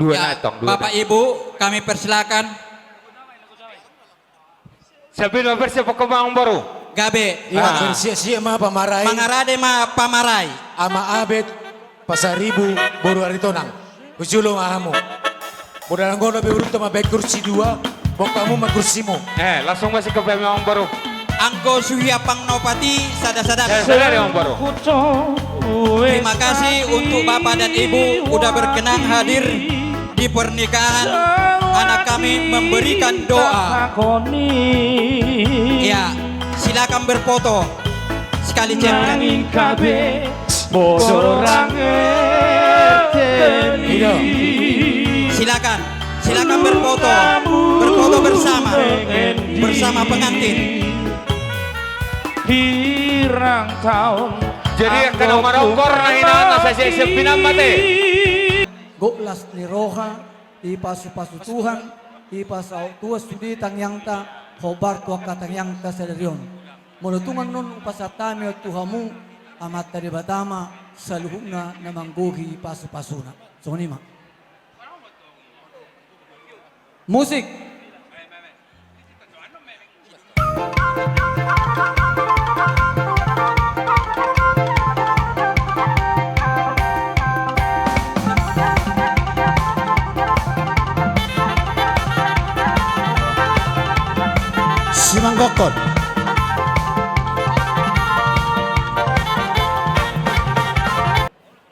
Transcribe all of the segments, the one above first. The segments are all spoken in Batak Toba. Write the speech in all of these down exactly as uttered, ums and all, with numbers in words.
Dua. Ya, na tong, dua Bapak na. Ibu, kami persilakan. Sambil ma bersiap, pokok ma amangboru. Gabe. Iya, ah. Bersiap-siap ma pamarai. Mangarade ma pamarai. Ama Abed, Pasaribu, boru Aritonang. Hujolo ma hamu. Molo dang olo be, uruk ma baen kursi dua, bongkar hamu ma kursimu. Eh, langsung ma singkop ma amangboru. Anggo suhi ampang na opat i, sada-sada. Eh, sada-sada amangboru. Terima kasih untuk Bapak dan Ibu udah berkenan hadir di pernikahan anak kami, memberikan doa. Ya, silakan berfoto sekali, cek. Silakan, silakan berfoto, berfoto bersama, bersama pengantin. Jadi, angka na marongkor na hinan, na sai siap-siap hinan ma te. Gok las ni roha, dipasu-pasu Tuhan, dipasaut Tuhan sude tangiangta, hombar tu angka tangiangta sadari on. Molo tung annon hupasahat hami on tu hamu, Amanta Debata ma saluhutna na manggohi pasu-pasuna. Songon i ma. Musik. Simanggokkon.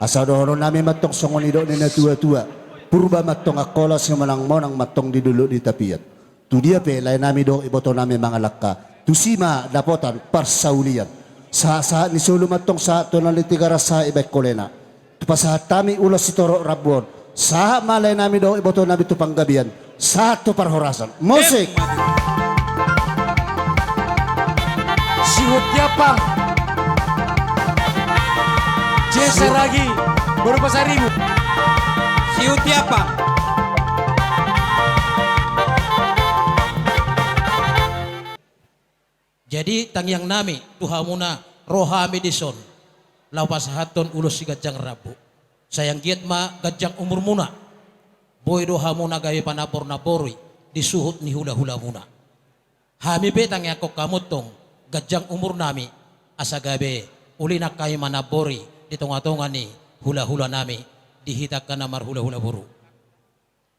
Asa dohonon nami mantong songon nidok ni na tua-tua. Purba mantong Angkola, simonang-monang mantong di dolok di tapian. Tu dia pe lae nami dohot iboto nami mangalangka, tusi ma dapotan parsaulian. Sahat-sahat ni solu mantong sahat tu na ni Tigaras sahat i baen kolena. Tu pasahat hami ulos sitorop rambu on, sahat ma lae nami dohot iboto nami tu panggabean, sahat tu parhorasan. Musik. Sihut Tiapang. Cesar Agi, boru Pasaribu. Sihut Tiapang. Jadi tangiang nami tu hamuna, ro hami dison laho pasahathon ulos siganjang rambu. Sai anggiat ma ganjang umurmuna. Boi do hamuna gabe panambor-nambori di suhut ni hula-hulamuna. Hami pe tangiangkon hamu tong ganjang umur nami, asa gabe uli nang hami manambori di tonga-tonga ni hula-hula nami, di hita angka na marhula-hula boru.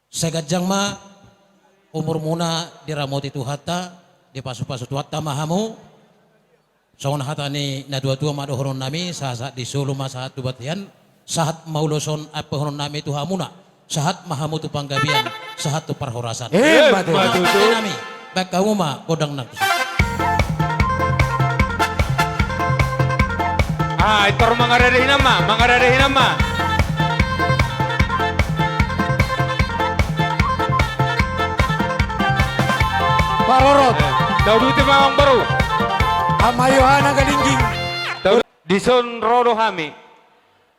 Sai ganjang ma umurmuna, diramoti Tuhanta, dipasu-pasu Tuhanta ma hamu. Songon hata ni na tua-tua ma dohonon nami, sahat-sahat di solu ma sahat tu bontean, sahat ma ulos on ampuhonon nami tu hamuna, sahat ma hamu tu panggabean, sahat tu parhorasan. Emma tutu. Emma tutu. Nami, baen hamu ma gondang nang tusi. Ah, intor mangarade hinan ma, mangarade hinan ma. Parorot. Eh, tauduti ma amangboru. Ama Yohana Galingging. Tau-, dison ro do hami.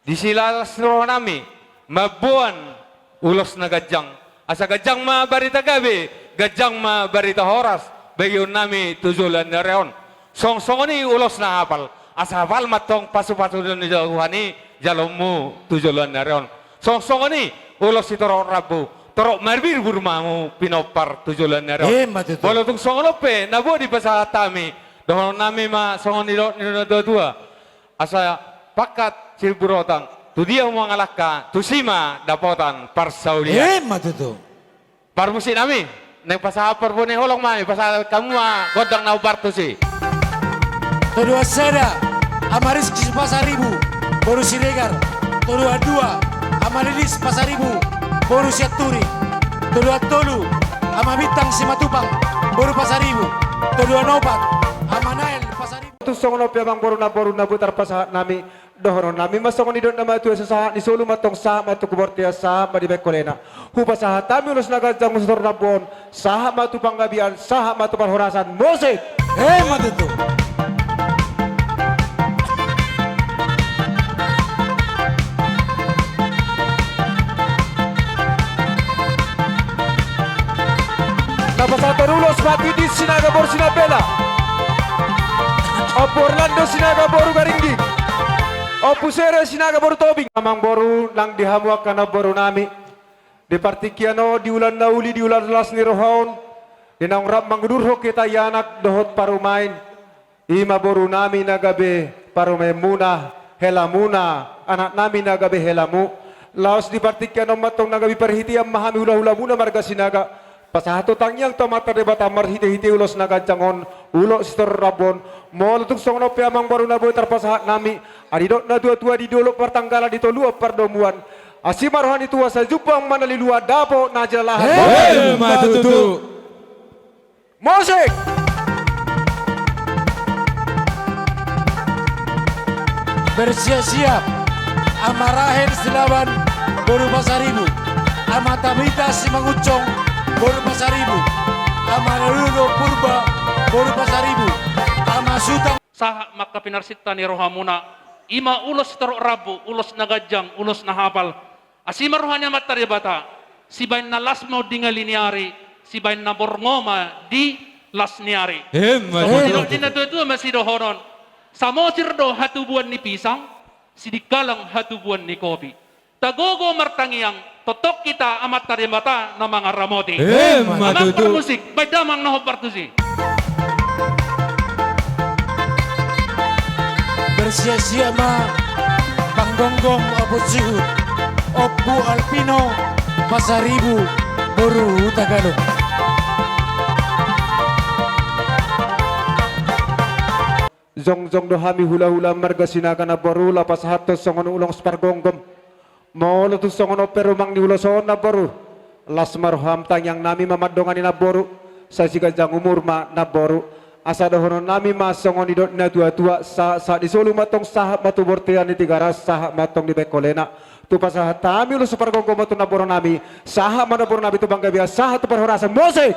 Disi las ni roha nami mamboan ulos na ganjang. Asa ganjang ma barita gabe, ganjang ma barita horas, bagion nami tu joloan ni ari on. Song songon i ulos na hapal, asa hapal mantong pasu-pasu ni Tuhan i jaloonmu tu joloan ni ari on. Song songon i ulos sitorop rambu, torop marbirbur ma hamu pinompar tu joloan ni ari on. Emma tutu. Molo tung songon on pe na boi dipasahat hami, dohonon nami ma songon nidok ni na tua-tua. Asa pangkat siburotang, tu dia hamu mangalangka, tusi ma dapotan parsaulian. Emma tutu. Parmusik nami, naeng pasahat parbue ni holong ma hami, pasahat hamu ma gondang na hombar tusi. Todoan sada, Ama Rizky Pasaribu, boru Siregar. Todoan dua, Ama Lilis Pasaribu, boru Sianturi. Todoan tolu, Ama Bintang Simatupang, boru Pasaribu. Todoan opat, Ama Nael Pasaribu. Tung songon on pe amangboru, namboru, na boi tarpasahat nami, dohonon nami ma songon nidok ni na matua, sahat ni solu mantong sahat ma tu bontean, sahat ma di baen kolena. Hupasahat hami ulos na ganjang sitorop rambu on, sahat ma tu panggabean, sahat ma tu parhorasan. Musik. Emma tutu. Na pasahathon ulos, Pak Didin Sinaga boru Sinambela, Ompu Orlando Sinaga boru Garingging, Ompu Sere Sinaga boru Tobing. Amangboru, nang di hamu angka namboru nami, Di partingkian on, di ulaon na uli, di ulaon las ni roha on, di naung rap mangudurhon hita i anak dohot parumaen, i ma boru nami na gabe parumaenmuna, helamuna, anak nami na gabe helamu. Laos di partingkian on ma antong na gabe parhitean ma hami hulahulamuna marga Sinaga pasahathon tangiang tu Amanta Debata marhitehite ulos na ganjang on, ulos sitorop rambu on. Molo tung songon on pe amang boru na boi tarpasahat nami, ai didok natuatua di dolok partanggalan, di toruan pardomuan, asi ma roha ni tua, sai jumpang ma na lilu, dapot na jinalahan. Emma tutu. Musik. Bersiap-siap, Ama Rahen Silaban, boru Pasaribu, Ama Tabita Simangunsong, boru Pasaribu, Ama Narudo Purba, boru Pasaribu, Ama Sutang. Sahat ma angka pinarsinta ni rohamuna, i ma ulos sitorop rambu, ulos na ganjang, ulos na hapal. Asi ma roha ni Amanta Debata, sibahen na las ma undingali ni ari, sibahen na borngin ma di las ni ari. Emma tutu. Songon didok ni natuatua ma sidohonon: Samosir do hatubuan ni pisang, sidingkalang hatubuan ni kopi. Tagogo martangiang, tongtong hita Amanta Debata na mangaramoti. Emma tutu. Amang parmusik, bahen damang na hombar tusi. Bersiap-siap ma panggomgom, Ompu Sihut, Ompu Alpino, Pasaribu, boru Hutagalung. Jongjong do hami hulahula marga Sinaga namboru, laho pasahathon songon ulos pargomgom. Molo tung songon on pe rumang ni ulos on namboru, las ma roham, tangiang nami ma mandongani namboru, sai siganjang umur ma namboru. Asa dohonon nami ma songon nidok ni natuatua, sahat, sahat ni solu ma antong, sahat ma tu bontean ni Tigaras, sahat ma antong di bahen holena. Tu pasahat hami ulos pargomgom ma tu namboru nami, sahat ma namboru nami tu panggabean, sahat tu parhorasan. Musik.